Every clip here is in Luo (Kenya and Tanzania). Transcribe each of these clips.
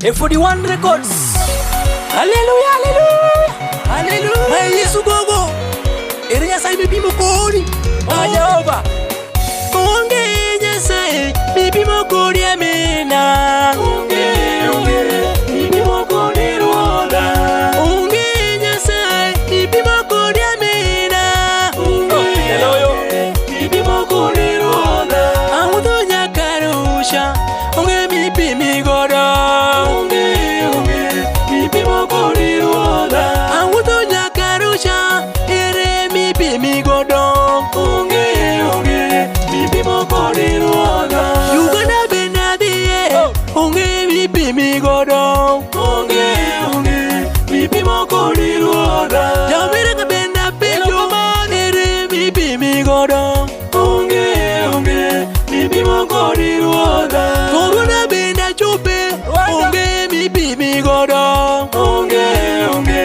A41 Records. Haleluya, haleluya. Haleluya. Mae Yesu gogo. Ere Nyasaye mipimo kodi. Oh, Jehova. Onge Nyasaye mipimo kodi amina. Onge, onge, mipimo kodi Ruodha. Onge Nyasaye mipimo kodi amina. Onge, Jaloyo. mipimo kodi Ruodha. Awuotho nyaka Arusha, onge mipimi godo. Onge, onge, mipimo kodi Ruodha. Awuotho nyaka Arusha, ere mipimi godo. Onge, onge, mipimo kodi Ruodha. Uganda bende adhiye, onge mipimi godo. Onge, onge, mipimo kodi Ruodha. Jamerika bende apenjo, ere mipimi godo. Onge, onge, mipimo kodi Ruodha. To Rwanda bende achope, onge mipimi godo. Onge, onge,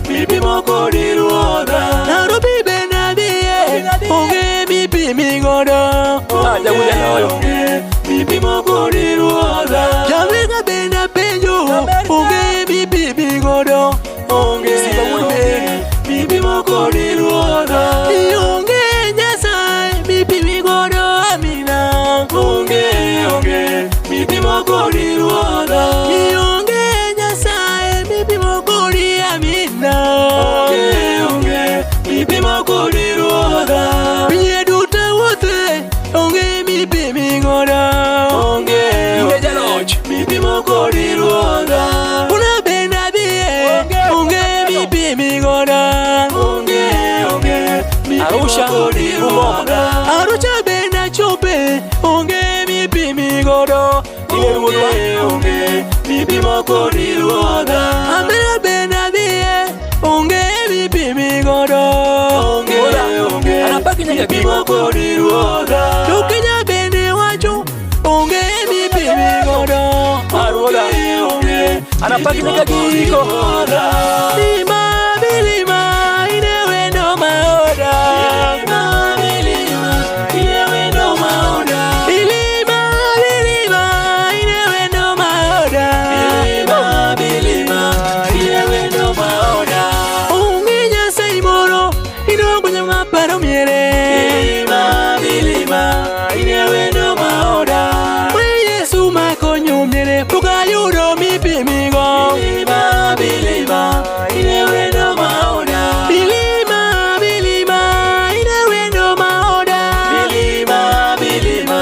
mipimo kodi Ruodha. Nairobi bende adhiye, onge mipimi godo. Ah, Jabu Jaloyo. Onge, mipimo kodi Ruodha. Jamaica bende apenjo, onge mipimi godo. Onge, Simba wuod onge, mipimo kodi Ruodha. Onge Nyasaye mipimi godo amina. Onge, onge, mipimo kodi Ruodha. Onge Nyasaye mipimo kodi amina. Onge, onge, mipimo kodi Ruodha. Pinje duto wuothe, onge mipimi godo. Onge, Onge jaloch. mipimo kodi Ruodha. Kuna bende adhiye, onge mipimi godo. Onge, onge, mipimo Arusha, kodi Bungoma. Ruodha. Arusha bende achope, onge mipimi godo. Ine ruodhwa. Onge, onge, mipimo kodi Ruodha. Amera bende adhiye, onge mipimi godo. Onge, Ruodha, onge, anapaki nyaka mipimo kodi Ruodha. Jo Kenya bende wacho, onge mipimi godo. Ah, Ruodha. Onge, onge, Anapaki mipimo nyaka kodi giko. Ruodha. Milima, milima, ine wendo maoda. Milima, milima, ine wendo maoda. Milima, milima, ine wendo maoda. Milima, milima, ine wendo maoda. Onge Nyasaye moro, inogonyo maparo miere. Milima, milima, ine wendo maoda. We Yesu makonyo miere, pok ayudo mipimigo. Milima, milima, ine wendo maoda. Milima, milima, ine wendo maoda. Milima, milima,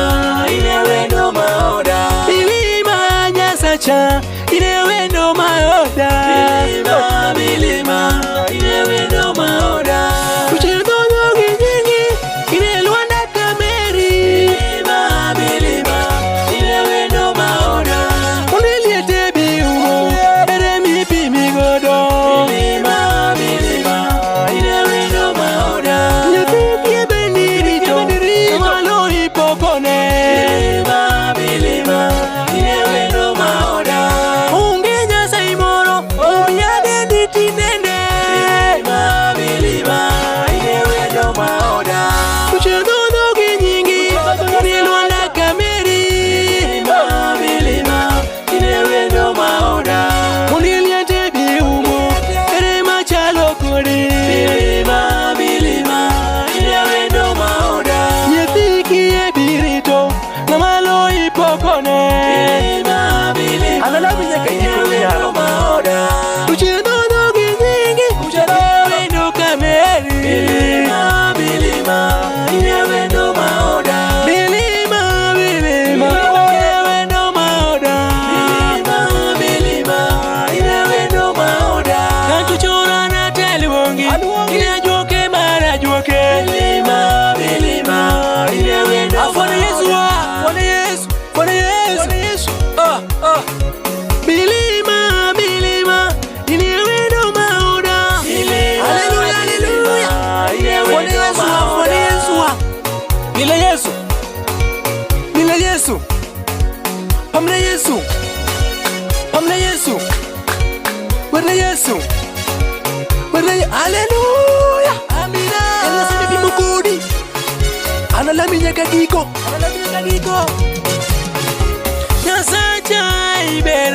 ine wendo maoda. Milima Nyasacha, ine wendo maoda. Milima, milima, ine wendo maoda. Uchedodo gi nyingi, ine Lwanda Kameri. Milima, milima, ine wendo maoda. Oneliete biumo, ere mipimi godo. Milima, milima, ine wendo maoda. Nyathi kiebe nirito, malo ipokone. Milima, milima, ine wendo maoda. Onge Nyasaye moro, omiya dendi tinende. Milima, milima, ine wendo maoda. Uchedodo gi nyingi, ine Lwanda Kameri. Milima, milima, ine wendo maoda. Oneliete biumo, ere machalo kodi. Milima, milima, ine wendo maoda. Nyathi kiye birito, ng'ama lo ipokone. Milima, milima, Analami nyaka ine giko wendo nyalo. maoda. Uchedodo gi nyingi, ine wendo Kameri. Milima, milima, ine wendo maoda. Milima, milima, ine wendo maoda. Milima, milima, ine wendo maoda. Kachuchura na teluongi, ine ajuoke mar ajuoke. Milima, milima, ine wendo Ah, Bwana Yesu, ah, Bwana Yesu, Bwana Yesu. Bwana Yesu. Ah, ah. Milima, milima, ine wendo maoda. Haleluya, haleluya. Bwana Yesu, ah, Bwana Yesu, ah. Nile Yesu. Nile Yesu. Pamle Yesu. Pamle Yesu. Wele Yesu. Wele Haleluya. Amina. Ena sime kodi. Analami nyaka giko. Analami nyaka giko. Nyasacha ibe.